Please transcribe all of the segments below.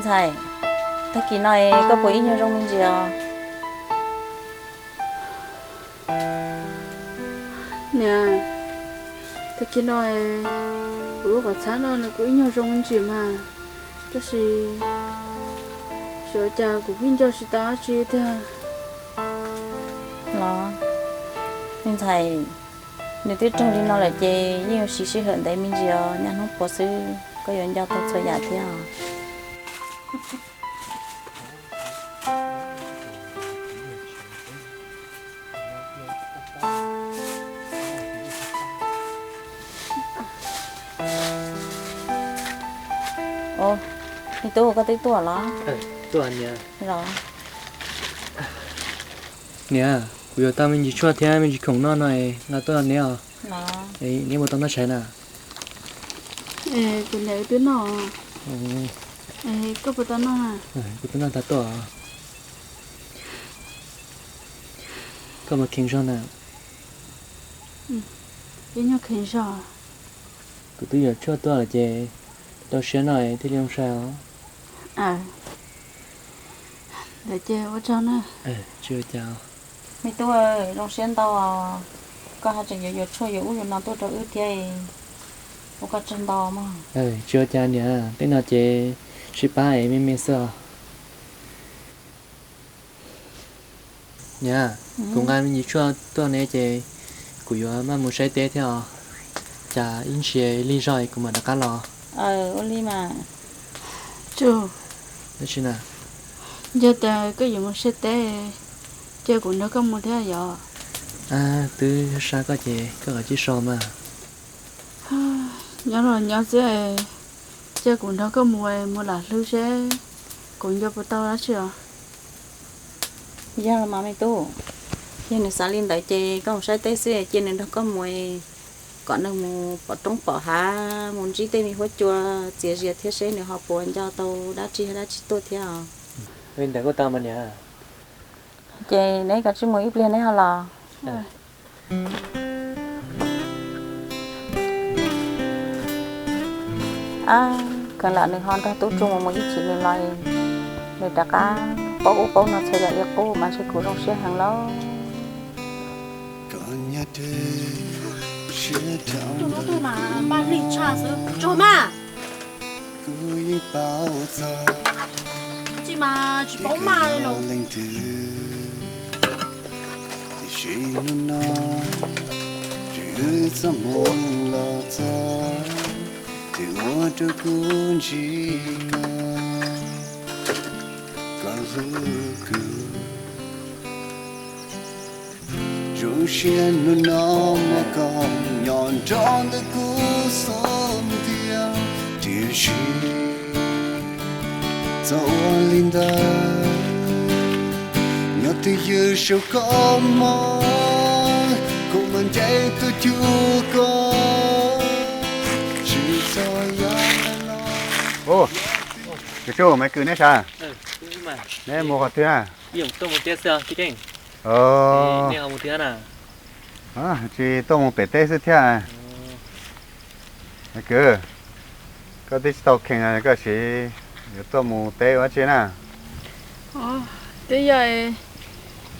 Ntxhais, tag kis no koj puas ib nyuag zoo me ntsis os? Niam, tag kis no kuv lub qhov txhab no nws kuj ib nyuag zoo me ntsis mas, tab sis xyov cas kuv pheej nco tsis tau dab tsi tiag. Los, me ntxhais, nws twb raug li no lawm ces yeej yuav siv sij hawm ntev me ntsis os, nyaj hnub puav xwb koj yuav nco tau txhua yam thiab os. Ua, me tub, koj twb tuaj los? Tuaj niam. Los. Niam, kuv yuav tau me ntsis tshuaj thiab me ntsis khoom noj no es nqa tuaj neb os. Neb puas tau noj tshais na? Kuv niam twb noj. Koj puas tau noj? Kuv twb noj tas tuaj. Koj puas kheev zog na? Ib nyuag kheev zog. Kuv twb yuav tshuaj tuaj lawm ces rau siab noj thiaj li zoo sai os. Ntawd ces ua tsaug na. Tsis ua cas. Me tub, zoo siab ntau, koj haj tseem yuav yuav tshuaj yuav ub yuav no tuaj rau wb thiab, ua koj tsaug ntau mog. Tsis ua cas niam, tej no ces sib pab es me me xwb os. Niam, kuv nqa me ntsis tshuaj tuaj ne ces kuv yuav maj mus saib teb thiab os. Cas ib ntsis lig zog kuv mam rov qab los. Ua li mas. Tsuj, yog tias koj yuav mus saib teb, cia kuv nrog koj mus thiab yom. Twb sab koj ces koj kav tsij so mas. Nyob los nyob xwb, cia kuv nrog koj mus, mus lam hlwb seb kuv nco puas tau dab tsi os. Yog los mas me tub, yog nws xav li ntawd ces koj mus saib teb xwb, cia nws nrog koj mus, kom nws mus pom roob pom hav, mus ntsib tej me huab cua txias zias thiab seb nws ho puas nco tau dab tsi dab tsi tuaj thiab os. Li ntawd kuj tau mas niam. Ces neb kav tsij mus ib pliag neb ho los. Kheev lam nws ho nrog tub tsuj mus mus ib chim nws los, nws rov qab paub ub paub no txhua yam li qub mas ntshe kuv zoo siab heev lauj. Tsis mas tsis paub maj li los. Tiam sis hnub no, tsis wb txoj hmoo los txog, twb ua rau kuv ntsib koj, koj hlub kuv. Zoo siab hnub no muaj koj nyob nrog ntawm kuv xub ntiag, tiam sis txhob ua li ntawd, nyob twj ywm saum koj mog, kuv mam nce tuaj cuag koj, tsis txhob yog los. Tsis mus qhov twg na? Tsis tuaj mus pem teb xwb thiab. Kwv, koj twb tsis tau kheev koj siv yuav tuaj mus teb ua dab tsi na? Twb yog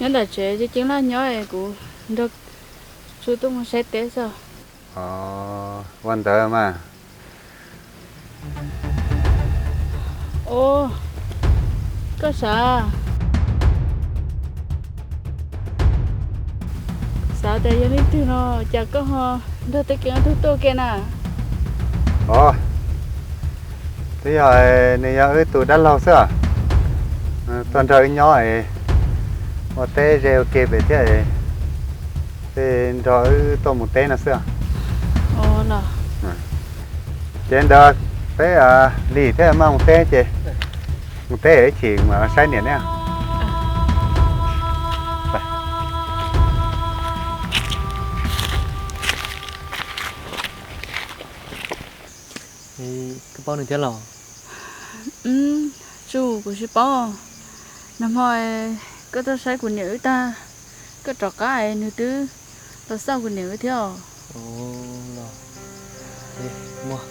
nyob ntawm tsev ceeb laj nyob es kuv nrog Tsuj tuaj mus saib teb xwb. Ua ntawd mas. Ua, koj xav, xav tias yog leej twg no, cas koj ho nrog tej kev tug tuaj ke na? Os, twb yog nws yog wb tus dab laug xwb os. Tuaj nrog wb nyob es ua teb ze ua ke pem thiab, thiaj nrog wb tuaj mus teb no xwb os. Ces ntawd peb lim thiab maj mus teb ces mus teb ib chim mam saib niam ne. Koj paub nws thiab los? Tsuj, kuv tsis paub. Nag hmo koj tuaj saib kuv niam wb tag, koj rov qab es nws twb los xauj kuv niam wb thiab os. Los, muaj.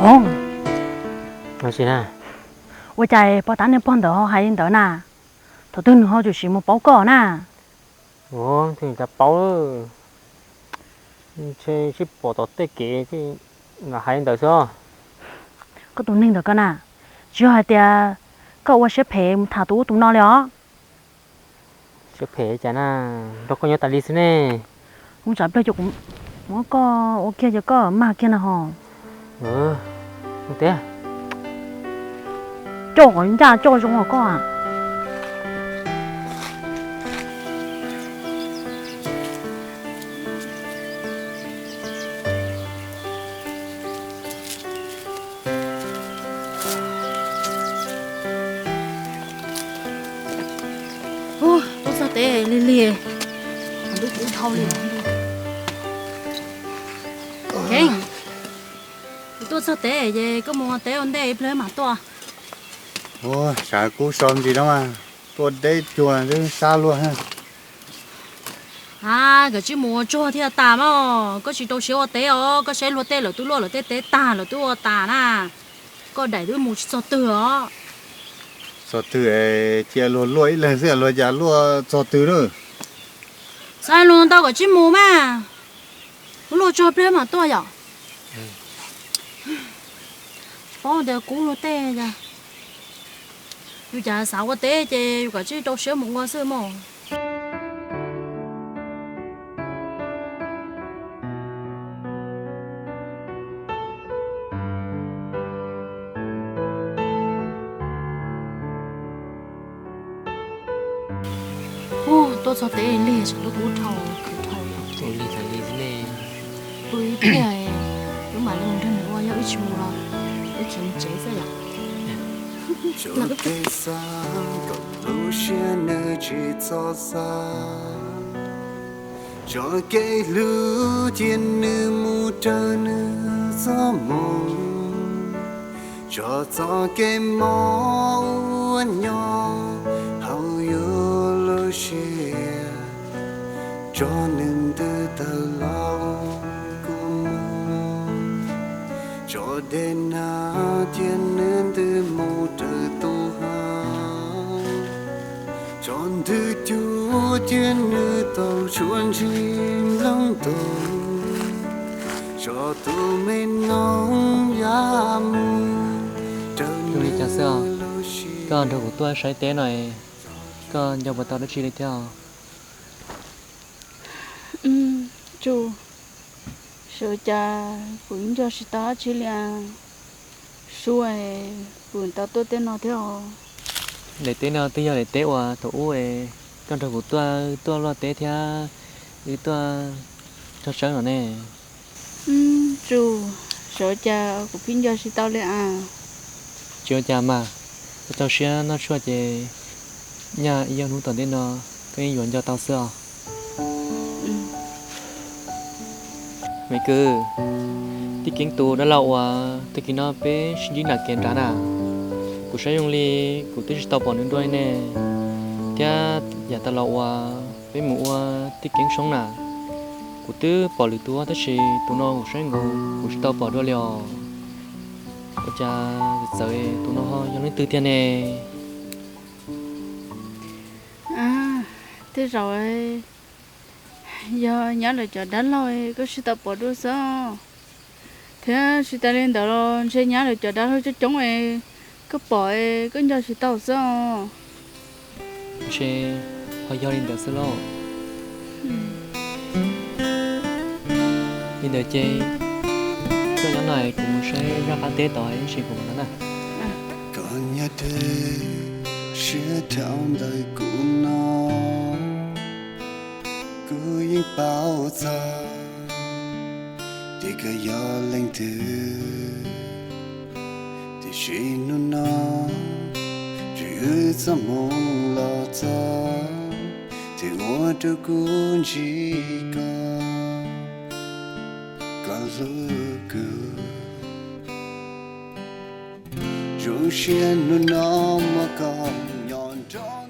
Ua cas pog tab niag pog ntawd ho hais li ntawd na? Thaum twg nws ho tshwm sim mus paub koj na? Ua cas paub, ntshe sib pom tom tej kev lam hais li ntawd xwb. Koj tus neeg ntawd ko na, tsis yog hais tias koj ua siab phem mus tham tus ub tus no li os? Siab phem cas na, nrog koj nyob tas li xwb ne. Mus tsam pliag ces kuv muab koj ua kiag ces koj mag kiag na ho. Coj kom ncaj coj zoo os koj. Tuaj txog teb lig lig, lub kub dhau li. Kheej, kuv tuaj txog teb ces koj mus ua teb ua ntej ib pliag mam tuaj. Ua, tshav kub so ntsis no mas tuaj deb cuag twb sab luaj. A, koj tsis mus ua tsuag thiaj tas mas, koj tsis rau siab ua teb os, koj saib luag tej lawv twb luaj lawv tej teb tag lawv twb ua tas na, koj daim twb mus tsis txog twg os. Txog twg, cia luag luaj ib leeg xwb luag cas luaj txog twg lawm. Xav luag ntau kom tsis mus mas, ua luaj tsuag pliag mam tuaj yom. Tsis paub tias kub luag tej, yus cas xav ua teb ces yus kom tsis rau siab mus ua xwb mas. Tuaj txog teb lig, tshav kub dhau, khwv dhau. Ua li tas li xwb ne. Pw ib pliag, wb mam li mus nrog nws ua, yog wb tsis mus los wb khiav mus tsev xwb yom. Tso kev xav kom lub siab nws tsis txhob xav, tso kev hlub cia nws mus raws nws txoj hmoo, tso txoj kev mob ua nyob hauv yus lub siab, tso nws ntws tawm los kuj mus, tso dej nag cia nws ntws mus raws tus hav, tso ntws cua cia nws tau tshuav ntsis nplooj ntoo, tso tus me noog ya mus raws nws lub siab. Koj nrog kuv tuaj saib teb no, koj nco puas tau dab tsi li thiab? Tsuj, xyov cas kuv nco tsis tau dab tsi li as. Sub, kuv tau tuaj teb no thiab os. Daim teb no twb yog daim teb uas thaum ub koj nrog kuv tuaj, tuaj luaj teb thiab wb tuaj tog tsawb no ne. Tsuj, xyov cas kuv pheej nco tsis tau li as. Tsis ua cas mas, koj txaus siab noj tshuaj ces nyaj ib ob hnub tom ntej no koj yeej yuav nco tau xwb os. Me kwv, tij Keeb tus dab laug uas tag kis no peb sib ntsib nram kev nrad na, kuv saib zoo li kuv twb tsis tau pom nws dua li ne. Thiab yav tas los uas peb mus ua tij Keeb soob na, kuv twb pom lwm tus tab sis tus no kuv saib nkaus kuv tsis tau pom dua li os. Ua cas txawm tus no ho yog leej twg tiag ne? Tej zaum yog nyab lawv cov dab laug koj tsis tau pom dua xwb. Thiab tsis tas li ntawd los ntshe nyab lawv cov dab laug coob coob es koj pom es koj nco tsis tau xwb os. Ntshe ho yog li ntawd xwb lauj. Li ntawd ces koj nyob no kuv mus saib zaj qab teb tod ib ntsis kuv mam los na. Koj nyob twg siab dhau ntawm kuv no, kuv yeej paub txog tias koj yog leej twg. Tiam sis hnub no, tsuas wb txoj hmoo los txog, twb ua rau kuv ntsib koj, koj hlub kuv. Zoo siab hnub no muaj koj nyob nrog